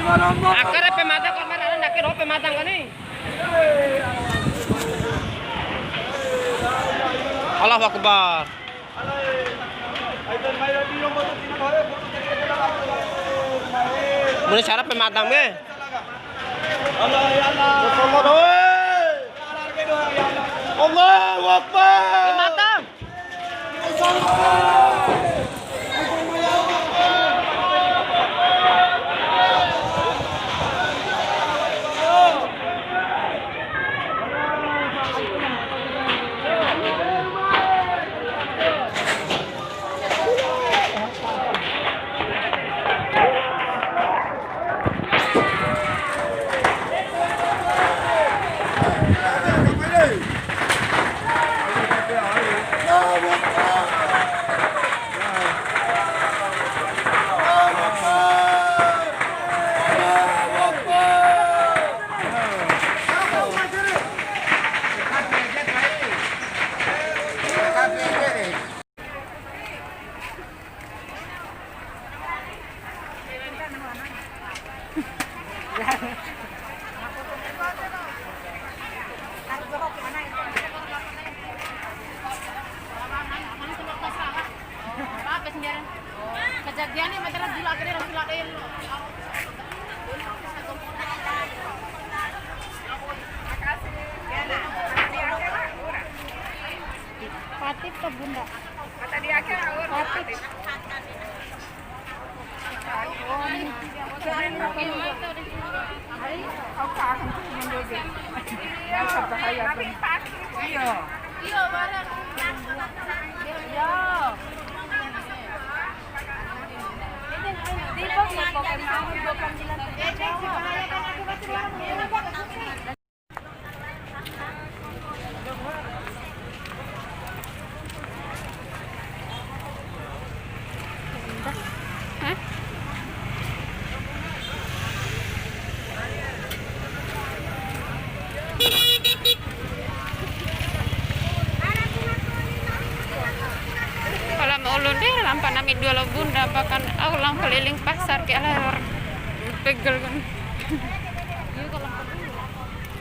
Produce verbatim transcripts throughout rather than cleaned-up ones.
Akar pemadam, kamera ndake ro pemadam kani. Allahu Akbar. Bune cara pemadam ke. Allahu Akbar. Pemadam. Kejadian ini, masalah gila, akhirnya langsung ladain. Makasih. Patip tuh, Bunda. Patip. Iya. Iya. Hah? Pala ma ulun de, lampa nami dua labo Bunda, bahkan au lampa keliling pasar ke ala pegel kan.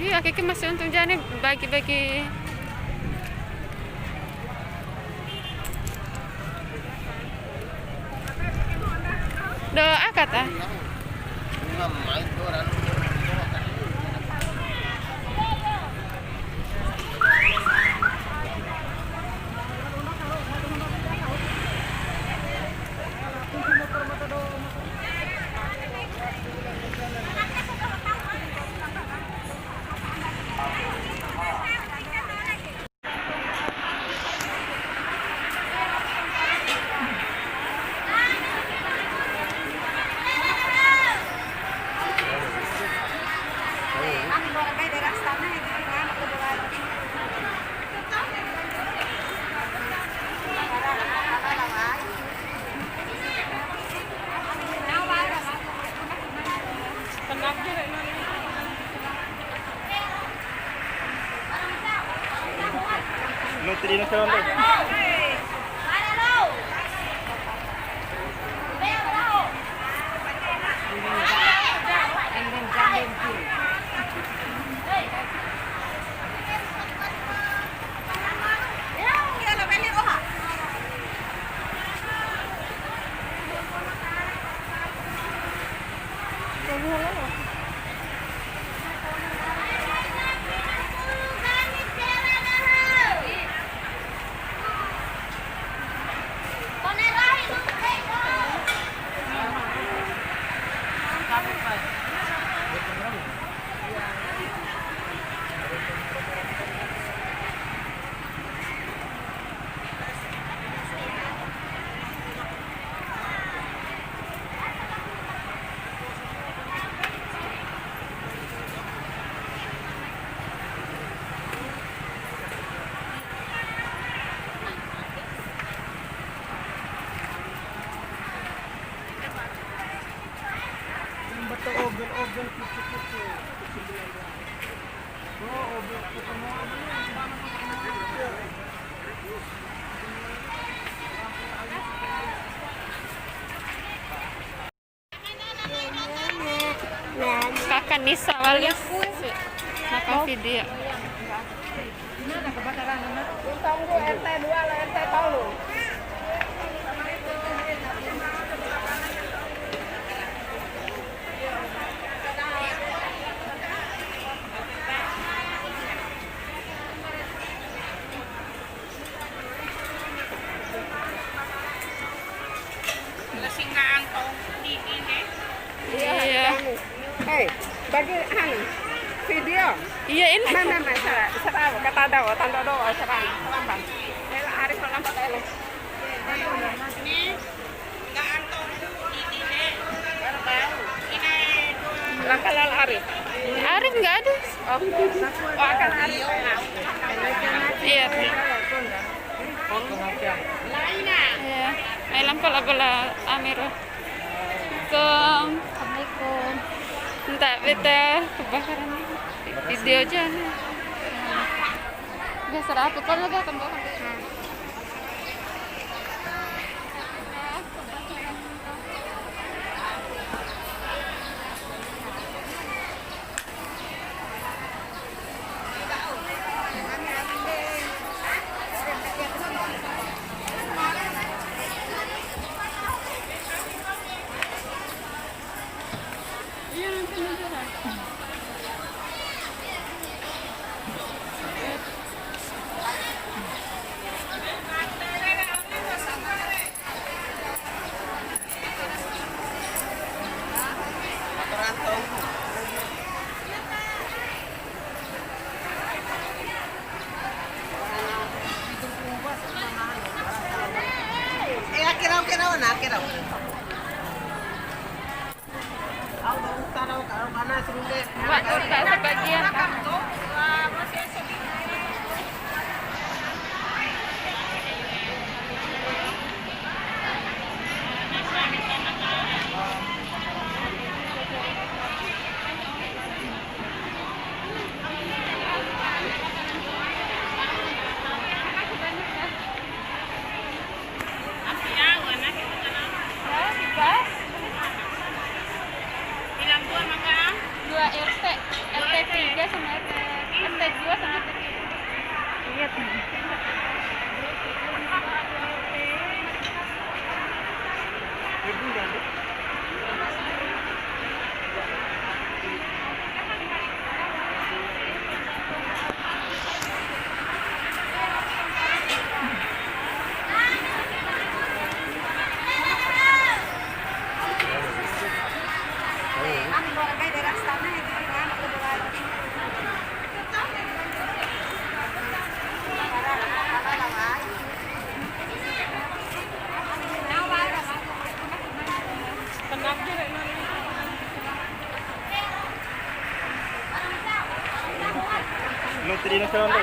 Iya, kiki masih untung jani bagi-bagi. Do aka ta? Nutri, nutri, nutri. Betul, ogen-ogen, kecil-kecil. Kanisa wali. Makan video. Tunggu R T dua lah, R T tolu. Iya. Hei, bagi anu, video. Iya, ini. Mana, mana, salah, salah, kata ada, oh, tanda doa, salah, salah, Bang. Ela, Arif, salah, Bang, ela. Ini. Langkah lal Arif. Arif nggak ada. Oh, oh, akan Arif. Iya. Iya. Ayo, langkah lal Amir. Assalamualaikum. Assalamualaikum. Entah, beta kebakaran. Video aja nih. Biasa rapi, kalau nggak tambah. Eh, ake rau, ake rau, na, ake rau. Wak, wak sebagian, Kak. Hah, bebas? Bilang dua maka? Dua R T, R T tiga sama R T, R T dua sama R T tiga. Iya, tuh. Loterina seronda.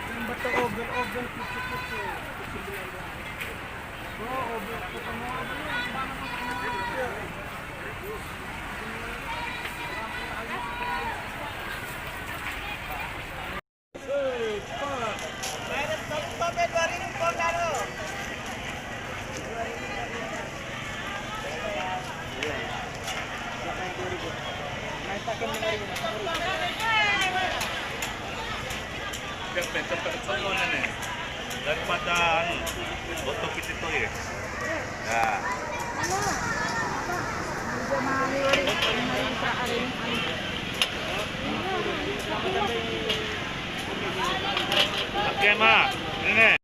Yang betul oven-oven kucu-kucu. Oh, oven kucu. Daripada anu, foto kita tuh ya. Nah. Oke, Ma. Ini.